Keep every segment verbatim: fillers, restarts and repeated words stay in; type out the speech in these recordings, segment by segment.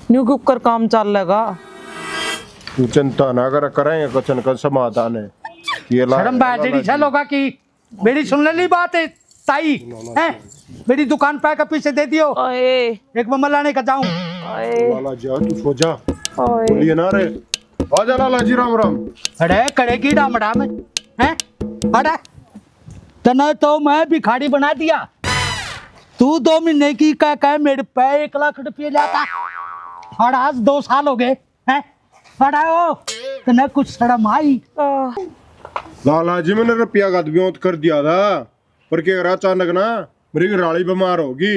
New cooker काम चल लेगा। तू चिंता ना कर, करेंगे कचन का समाधान है। ये ला शर्म बात लाला जी। लोगा की मेरी सुन ले ली बात है, ताई, हैं? मेरी दुकान पे का पीछे दे दियो। ओए। एक बम्बल लाने का जाऊं। ओए। लाला जी, तू सो जा। ओए। बोलिए ना रे। आजा लाला जी, राम राम। अरे, करेगी राम राम, हैं? अरे, तने तो मैं भिखारी बना दिया। तू दो महीने की कह, कह मेरे पे एक लाख रुपये लाता, और आज दो साल हो गए, हैं? बड़ा हो, तने कुछ शर्म आई? लाला जी, मैंने रुपया का ब्योंत कर दिया था, पर के करा, अचानक ना मेरी घरवाली बीमार होगी।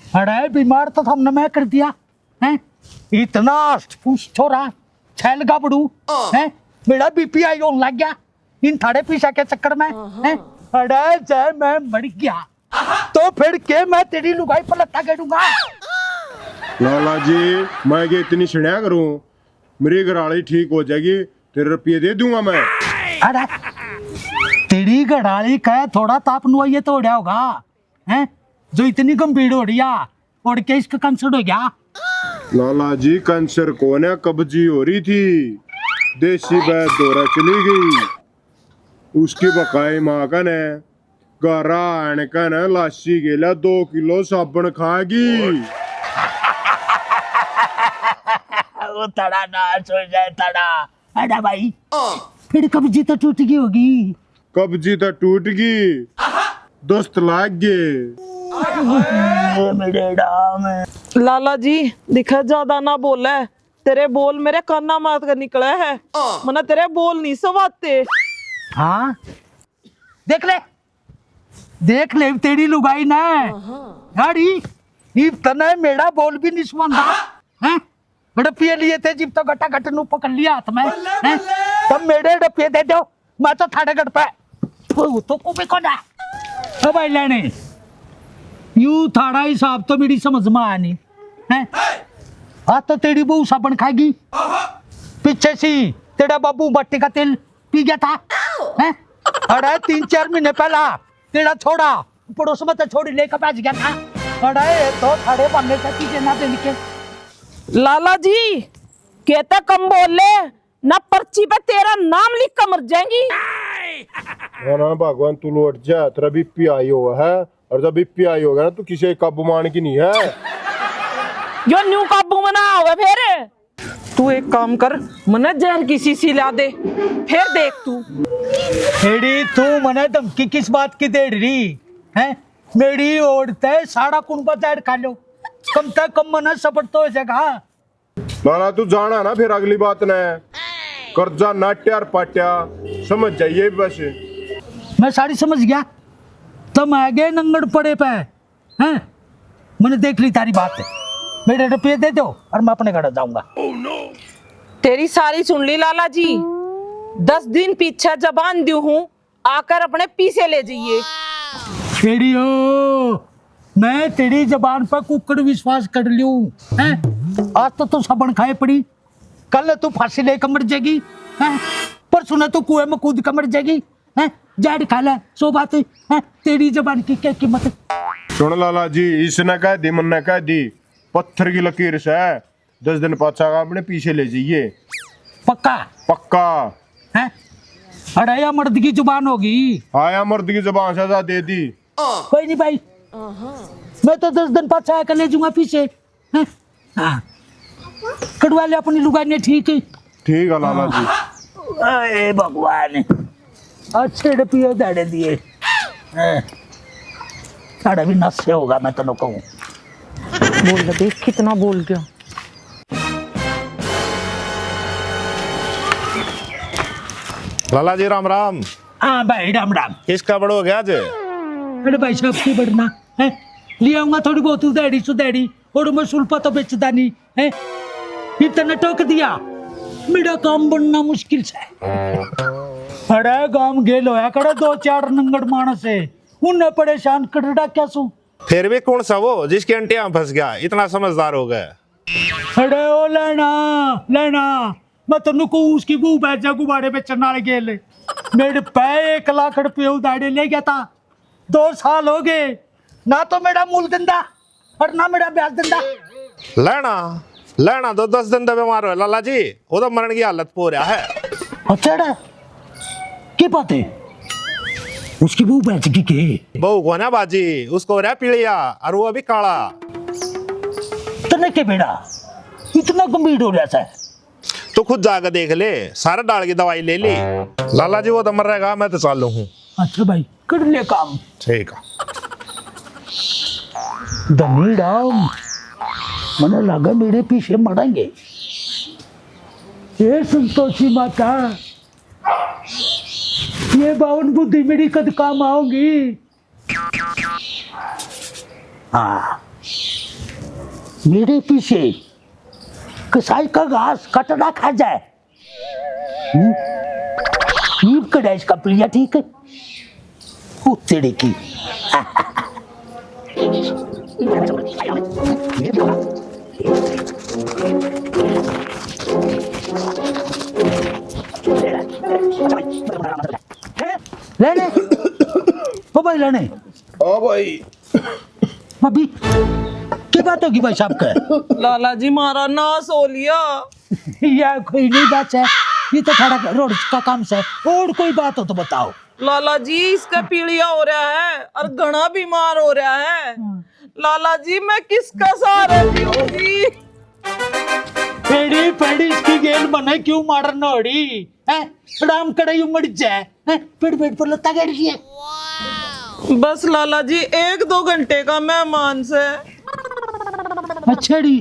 अरे, बीमार तो थमने मैं कर दिया, हैं? इतना अष्टपुष्ट छोरा, छैल गाबड़ू, हैं? मेरा बीपी हाई होने लग गया इन थारे पीसा के चक्कर में, हैं? अरे, जय मैं मर गया, तो फिर के मैं तेरी लुगाई पर लत्ता गेड़ूंगा? लाला जी, मैं के इतनी सुनया करूं, मेरी घरवाली ठीक हो जाएगी, तेरे रुपये दे दूंगा मैं। अरे, तेरी घरवाली का थोड़ा ताप नुआ ये तो उड़ा होगा, हैं? जो इतनी गंभीर हो रही है, और क्या इसका कैंसर हो गया? लाला जी, कैंसर कौन है, कब्जी हो रही थी, देसी वैद्य धोरै चली गई। उसकी बकाई माँ कने गारा आण कने लाशी गेल्या दो किलो साबण खागी। वो तड़ा नाश हो जाए, तड़ा। अरे भाई, फिर कब्जी तो टूट गई होगी। कब्जी तो टूट गई, दस्त लाग गए। मेरे राम। लाला जी, दिखा, ज्यादा ना बोले, तेरे बोल मेरे काना मात कर निकले है। मने तेरे बोल नहीं सवाते। हाँ, देख ले, देख ले तेरी लुगाई ने। यारी, इब तने मेरा बोल भी नहीं सुनता, हैं? रुपये लिए थे जिब तो गटा गट नू पकड़ लिया हाथ में, हैं? तब मेरे रुपये दे दो, मैं तो थारे घर पे। वो तो को भी कोना। ओ भाई लेने, यू थारा हिसाब तो मेरी समझ में आया नहीं, हैं? आ तो तेरी बहू साबण खाएगी, पीछे सी तेरा बाबू बट्टे का तेल पी गया था, हैं? अरे तीन चार महीने पहला तेरा छोरा पड़ोस में तो छोरी लेकर भाज गया था। अरे ये तो थारे बहाने से चीजें ना देने के। लाला जी, कहते कम बोल ले, ना पर्ची पे तेरा नाम लिख कर मर जाएंगी। ना, ना भगवान, तू लौट जा, तेरा बीपी हाई हुआ है, और जब बीपी हाई होगा ना, तू किसी काबू मान की नहीं है। यो न्यू काबू में ना होगा फिर। तू एक काम कर, मने जहर की शीशी ला दे, फिर देख तू। एड़ी, तू मने धमकी किस बात की दे रही है? मेरी ओर ते सारा कुनबा जहर खा लो, कम से कम मने सबर तो हो जाएगा। ना, ना, तू जाना ना फिर अगली बात ने। कर्जा नाट्या और पाट्या, समझ जाइए बस। मैं सारी समझ गया। तुम आ गए नंगड़ पड़े पे, हैं? मैंने देख ली तारी बात। मेरे रुपये दे दो और मैं अपने घर जाऊंगा। तेरी सारी सुन ली लाला जी। दस दिन पीछे जबान दी हूँ, आकर अपने पीसे ले जाइए। तेरी हो, मैं तेरी जबान पर कुकड़ विश्वास कर लूं, हैं? आज तो तू साबण खाए पड़ी, कल तू फांसी लेकर मर जाएगी, हैं? परसों ने तू कुएं में कूद कर मर जाएगी, हैं? जहर खा ले, सो बात है, हैं? तेरी जबान की क्या कीमत है? सुन लाला जी, इसने कह दी, मन्ने कह दी, पत्थर की लकीर से दस दिन पाछा का अपने पीसे ले जाइए। पक्का? पक्का। हैं? अरे या मर्द की जुबान होगी। हाँ, या मर्द की जुबान सजा दे दी। कोई नहीं भाई, मैं तो दस दिन पाछा आकर ले जाऊंगा पीसे। हैं? हाँ। कटवा ले अपनी लुगाई ने, ठीक है? ठीक है लाला जी। अरे भगवान, अच्छे रुपये दाड़े दिए। हैं। साढ़े भी नशे होगा, मैं तने कहूँ। बोल दे, देख कितना बोल गया। लाला जी राम राम। हाँ भाई राम राम। किसका बड़ो हो गया आज? अरे भाई साहब की बढ़ना है, ले आऊंगा थोड़ी बहुत उधेड़ी सुधेड़ी, और मैं सुल्फा तो बेचदा नहीं है। इब तने टोक दिया, मेरा काम बनना मुश्किल से। अरे गांव गेल होया करे दो चार नंगड़ मानस है, उन्हें परेशान कर डाक्या सू। फिर भी कौन सा वो जिसकी अंटियां फंस गया, इतना समझदार हो गया? अरे ओ लेना, लेना, मैं तो नुकू उसकी बहू बैठ जा गुब्बारे बेचण नाल गेल। मेरे पे एक लाख रुपये उधारे ले गया था, दो साल हो गए, ना तो मेरा मूल दिंदा और ना मेरा ब्याज दिंदा। लेना, लेना तो दस दिन तो बीमार हो लाला जी, वो तो मरण की हालत पो रहा है। अच्छा रे, के बात है? उसकी बहू बच गई के? बहू को ना बाजी, उसको हो रहा पीलिया और वो अभी काला। तने के बेड़ा इतना गंभीर हो रहा है? तो खुद जाके देख ले, सारा डाल की दवाई ले ली। लाला जी वो तो मर रहेगा, मैं तो चालू हूँ। अच्छा भाई, कर ले काम। ठीक है। धनी राम, मने लगा मेरे पीछे मरेंगे। हे संतोषी माता, ये बावन बुद्धि मेरी कद काम आओगी? हाँ, मेरे पीछे कसाई का घास कटना खा जाए। हम्म? ईब कड़ा इसका प्रिया ठीक है। ओ तेरे की। लेने। ओ भाई, लेने। ओ भाई। भाभी, क्या बात होगी भाई साहब का? लाला जी, मारा नाश हो लिया। या कोई नहीं बात है, ये तो थारा रोज का काम से। और कोई बात हो तो बताओ। लाला जी, इसका पीलिया हो रहा है और घना बीमार हो रहा है। हाँ। लाला जी, मैं किसका सहारा लूंगी? पेड़ी पेड़ी इसकी गेल बने क्यों मारन ओड़ी? हैं? राम कड़ाई उमड़ जाए, हैं? पेड़ पेड़ पर लत्ता गड़ रही है। बस लाला जी, एक दो घंटे का मेहमान से। अच्छा डी।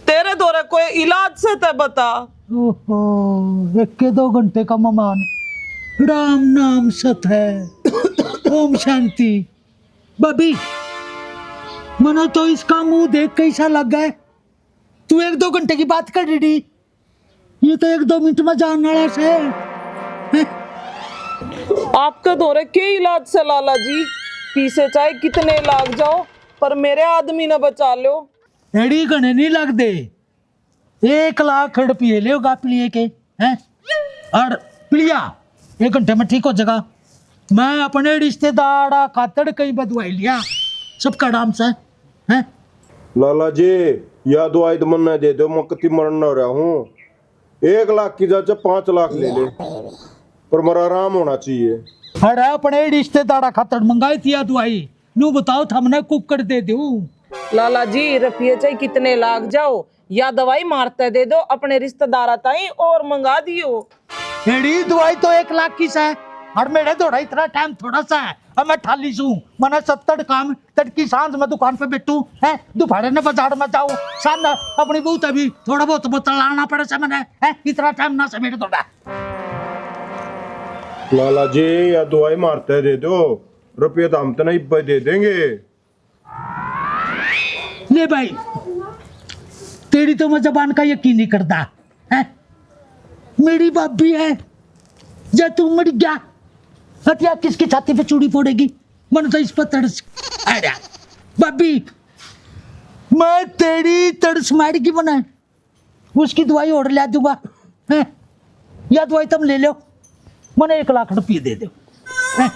तेरे धोरे कोई इलाज से ते बता। ओहो, एक के दो घंटे का मेहमान। राम नाम सत है। ओम शांति। भाभी, मने तो इसका मुंह देख के ऐसा लग गया, तू एक दो घंटे की बात कर रही, ये तो एक दो मिनट में जान वाला से। हैं? आपके धोरे के इलाज से लाला जी, पीछे चाहे कितने लाग जाओ, पर मेरे आदमी ने बचा लो। एड़ी घणे नहीं लगदे, एक लाख रुपये लेगा पीलिए के, हैं? और पीलिया एक घंटे में ठीक हो जाएगा। मैं अपने रिश्तेदार खातर कहीं बदवाई लिया, सबका नाम से, हैं? लाला जी, या दवाई तो मन्ने दे दो, मैं कति मरण न रहा हूँ। एक लाख की जगह पाँच लाख ले ले, पर मेरा आराम होना चाहिए। अरे अपने रिश्तेदार खातर मंगाई थी या दवाई, नू बताओ थमने कुकड़ दे दूं। लाला जी, रुपये चाहे कितने लाग जाओ, या दवाई मारते दे दो, अपने रिश्तेदारा ताई और मंगा दियो। एड़ी दवाई तो एक लाख की सै, और मेरे धोरे इतना टाइम थोड़ा सा है। अब मैं ठाली सूं, मने सत्तर काम, तड़की सांझ में दुकान पे बैठू है, दोपहर ने बाजार में जाऊं, शाम ने अपनी बहू तभी थोड़ा बहुत बतलाना पड़े से मने है, इतना टाइम ना से मेरे धोरे। लाला जी, या दवाई मारते दे दो, रुपये तो हम तने इब्बे दे देंगे। ले भाई, तेरी तो मैं जबान का यकीन नहीं करता, हैं? मेरी भाभी है, या तू मर गया, हत्या किसकी छाती पे चूड़ी फोड़ेगी? मन तो इस पर तरस आ रहा। भाभी, मैं तेरी तरस मार की बना, उसकी दवाई और ला दूंगा, हैं? या दवाई तुम ले लो, मने एक लाख रुपये दे दो, हैं?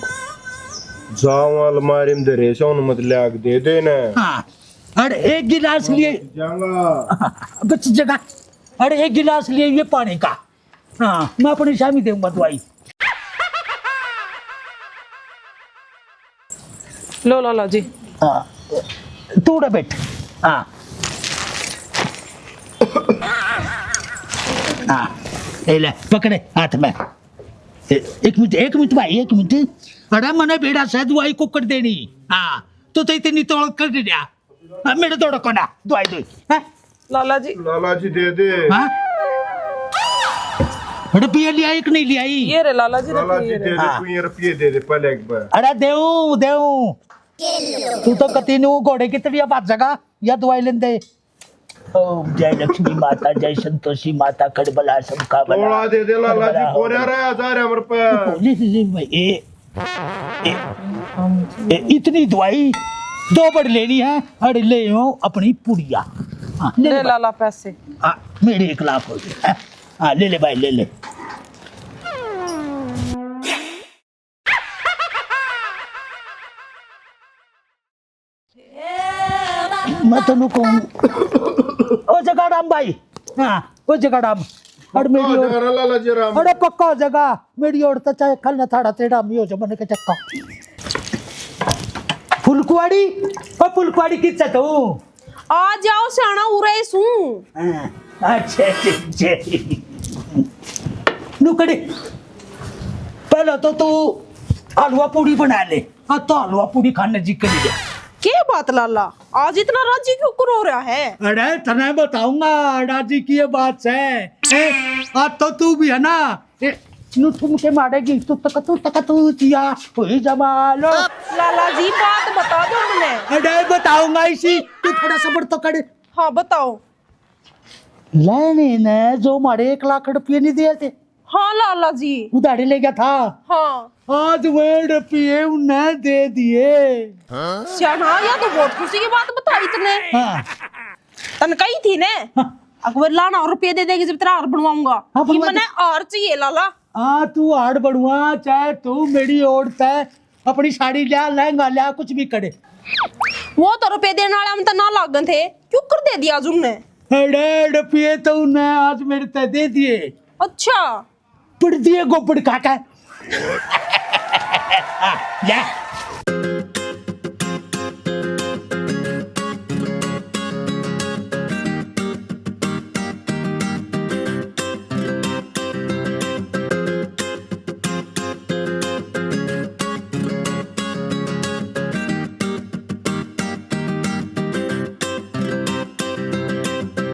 जाओ अलमारी में धरे से उन मत ल्याग दे देना। हाँ, और एक गिलास लिए जाऊंगा। बच जगह, और एक गिलास लिए ये पानी का। हाँ, मैं अपनी शामी दूंगा दवाई। लो लाला जी। हाँ, तू उड़े बैठ। हाँ, हाँ, ये ले, पकड़े हाथ में। ए, एक मिनट, एक मिनट भाई, एक मिनट। अरे मने बेड़ा से दवाई कुकड़ देनी। हाँ, तो तो इतनी तोड़ कर दे दिया। हाँ, मेरे दौड़ को ना, दवाई दो। हाँ? लाला जी। लाला जी दे दे। हाँ? रुपये लिया एक नहीं लिया ही? ये रे लाला जी, लाला जी रुपये दे रे। दे, हाँ। तू ये रुपये दे दे पहले एक बार। अरे देऊ, देऊ। तू तो कती नू घोड़े की तरिया बात जगह या दवाई लेंदे। ओम जय लक्ष्मी माता, जय संतोषी माता, कड़बला सबका भला। थोड़ा दे दे लाला जी, कड़बला हो कोरिया गया। रहा जा रहा मेरे पे। ले, ले, ले भाई, ए, ए, ए, इतनी दवाई दो बड़ लेनी है, अरे ले आओ अपनी पुड़िया। हाँ, ले ले ले भाई। लाला पैसे। हाँ, मेरे एक लाख हो गए। हाँ, हाँ, ले ले भाई, ले ले। मैं तन्नू कहूँ। ओ जगाराम भाई, हाँ, ओ जगाराम, अरे मेरी ओड़, लाला जी राम। अरे पक्का हो जाएगा, मेरी ओड़ तो चाहे कल ना थाड़ा तेरा मी हो जा, मने के चक्का। फुलकुआड़ी, ओ फुलकुआड़ी किस से तू? आ जाओ स्याणा, उरे सूं। हाँ, अच्छा, अच्छा, अच्छा। नुकड़े, पहले तो तू हलवा पूड़ी बना ले। हाँ, तो हलवा पूड़ी खाने जी कर लिया। के बात लाला, आज इतना राजी क्यों करो रहा है? अरे, तने बताऊंगा राजी की ये बात है। ए, आज तो तू भी है ना, ए, नु ठुमके मारेगी, तू तक, तू तक, तू जिया, हुई जमालो। लाला जी, बात बता दो मने। अरे, बताऊंगा इसी, तू थोड़ा सबर तो कर। हाँ, बताओ। लेने ने जो मारे एक लाख रुपये नहीं दिए थे, हाँ लाला जी। उधारे ले गया था। हाँ। आज वे रुपये उन्हें दे दिए। स्याणा, या तो बहुत खुशी की बात बताई तने। हाँ। तन कही थी ने, हाँ। अकबर लाना और रुपये दे देगी जब तेरा हार बनवाऊंगा। हाँ, ये बनवा मने दे। हार चाहिए लाला। हाँ, तू हार बनवा, चाहे तू मेरी ओर तय अपनी साड़ी लिया, लहंगा लिया, कुछ भी करे। वो तो रुपये देने वाले हम तो ना लागन थे, क्यों कर दे दिया आज उनने? अरे रुपये तो उन्हें आज मेरे ते दे दिए। अच्छा। पड़ दिए गोबड़ काका। आ, ले।